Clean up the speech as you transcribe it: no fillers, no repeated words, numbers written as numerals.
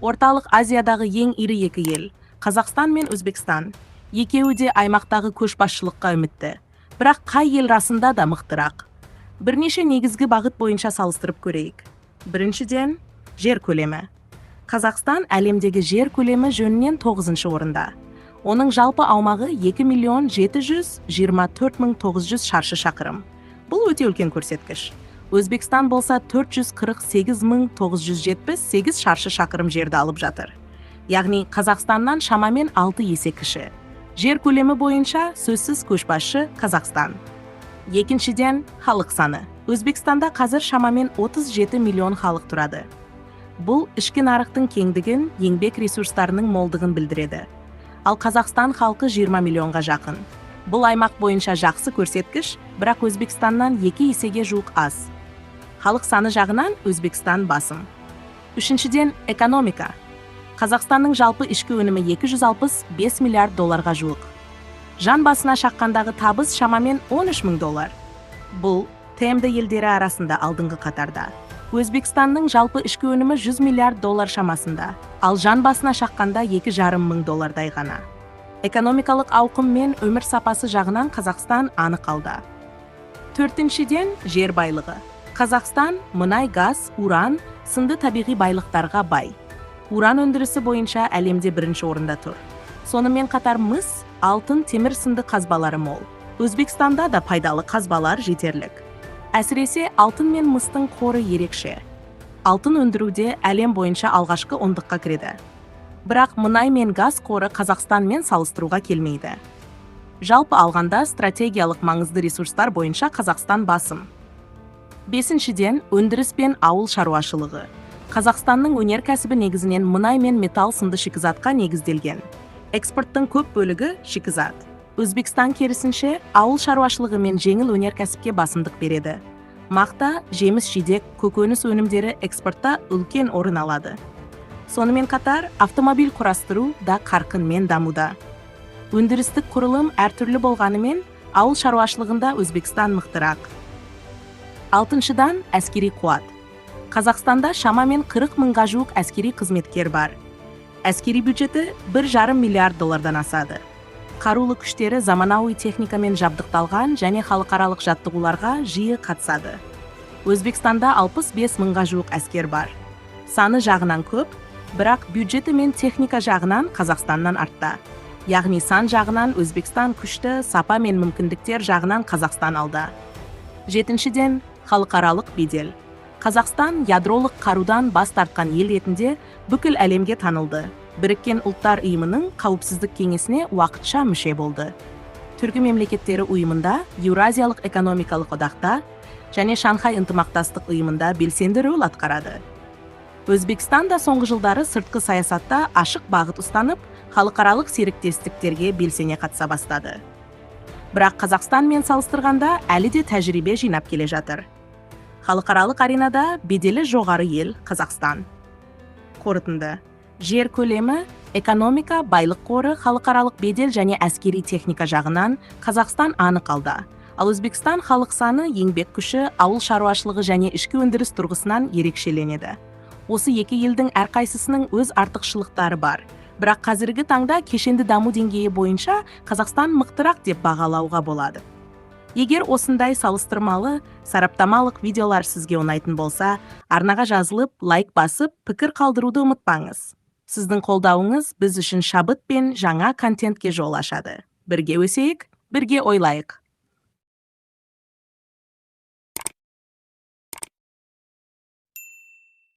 Орталық Азиядағы ең ірі екі ел – Қазақстан мен Өзбекстан. Екеуі де аймақтағы көшбасшылыққа үмітті. Бірақ қай ел расында да мықтырақ? Бірнеше негізгі бағыт бойынша салыстырып көрейік. Біріншіден, жер көлемі. Қазақстан әлемдегі жер көлемі жөнінен тоғызыншы орында. Оның жалпы аумағы 2 миллион 724 мың 900 шаршы шақырым. Бұл өте үлкен көрсеткіш. Өзбекстан болса 448 мың 978 шаршы шақырым жерді алып жатыр. Яғни Қазақстаннан шамамен 6 есе кіші. Жер көлемі бойынша сөзсіз көшбасшы Қазақстан. Екіншіден, халық саны. Өзбекстанда қазір шамамен 37 миллион халық тұрады. Бұл ішкі нарықтың кеңдігін, еңбек ресурстарының молдығын білдіреді. Ал Қазақстан халқы 20 миллионға жақын. Бұл аймақ бойынша жақсы көрсеткіш, бірақ Өзбекстаннан 2 есеге жуық аз. Халық саны жағынан Өзбекстан басым. Үшіншіден, экономика. Қазақстанның жалпы ішкі өнімі 265 миллиард долларға жуық. Жан басына шаққандағы табыс шамамен 13 мың доллар. Бұл ТМД елдері арасында алдыңғы қатарда. Өзбекстанның жалпы ішкі өнімі 100 миллиард доллар шамасында, ал жан басына шаққанда 2,5 мың доллардай ғана. Экономикалық ауқым мен өмір сапасы жағынан Қазақстан анық алда. Төртіншіден, жер байлығы. Қазақстан мұнай, газ, уран сынды табиғи байлықтарға бай. Уран өндірісі бойынша әлемде бірінші орында тұр. Сонымен қатар мыс, алтын, темір сынды қазбалары мол. Өзбекстанда да пайдалы қазбалар жетерлік. Әсіресе алтын мен мыстың қоры ерекше. Алтын өндіруде әлем бойынша алғашқы ондыққа кіреді. Бірақ мұнай мен газ қоры Қазақстанмен салыстыруға келмейді. Жалпы алғанда, стратегиялық маңызды ресурстар бойынша Қазақстан басым. Бесіншіден, өндіріс пен ауыл шаруашылығы. Қазақстанның өнеркәсібі негізінен мұнай мен металл сынды шикізатқа негізделген. Экспорттың көп бөлігі – шикізат. Өзбекстан керісінше ауыл шаруашылығы мен жеңіл өнеркәсіпке басымдық береді. Мақта, жеміс жидек, көкөніс өнімдері экспортта үлкен орын алады. Сонымен қатар автомобиль құрастыру да қарқынмен дамуда. Өндірістік құрылым әртүрлі болғанымен, ауыл шаруашылығында Өзбекстан мықтырақ. Алтыншыдан, әскери қуат. Қазақстанда шамамен 40 мыңға жуық әскери қызметкер бар. Әскери бюджеті 1,5 миллиард доллардан асады. Қарулы күштері заманауи техникамен жабдықталған және халықаралық жаттығуларға жиі қатысады. Өзбекстанда 65 мыңға жуық әскер бар. Саны жағынан көп, бірақ бюджеті мен техника жағынан Қазақстаннан артта. Яғни сан жағынан Өзбекстан күшті, сапа мен мүмкіндіктер жағынан Қазақстан алда. Жетіншіден, халықаралық бедел. Қазақстан ядролық қарудан бас тартқан ел ретінде бүкіл әлемге танылды. Біріккен Ұлттар Ұйымының Қауіпсіздік кеңесіне уақытша мүше болды. Түркі мемлекеттері ұйымында, Еуразиялық экономикалық одақта және Шанхай ынтымақтастық ұйымында белсенді рөл атқарады. Өзбекстан да соңғы жылдары сыртқы саясатта ашық бағыт ұстанып, халықаралық серіктестіктерге белсене қатыса бастады. Бірақ Қазақстанмен салыстырғанда әлі де тәжірибе жинап келе жатыр. Халықаралық аренада беделі жоғары ел – Қазақстан. Қорытынды: жер көлемі, экономика, байлық қоры, халықаралық бедел және әскери техника жағынан Қазақстан анық алда. Ал Өзбекстан халық саны, еңбек күші, ауыл шаруашылығы және ішкі өндіріс тұрғысынан ерекшеленеді. Осы екі елдің әрқайсысының өз артықшылықтары бар. Бірақ қазіргі таңда кешенді даму деңгейі бойынша Қазақстан мықтырақ деп бағалауға болады. Егер осындай салыстырмалы, сараптамалық видеолар сізге ұнайтын болса, арнаға жазылып, лайк басып, пікір қалдыруды ұмытпаңыз. Сіздің қолдауыңыз біз үшін шабыт пен жаңа контентке жол ашады. Бірге өсейік, бірге ойлайық.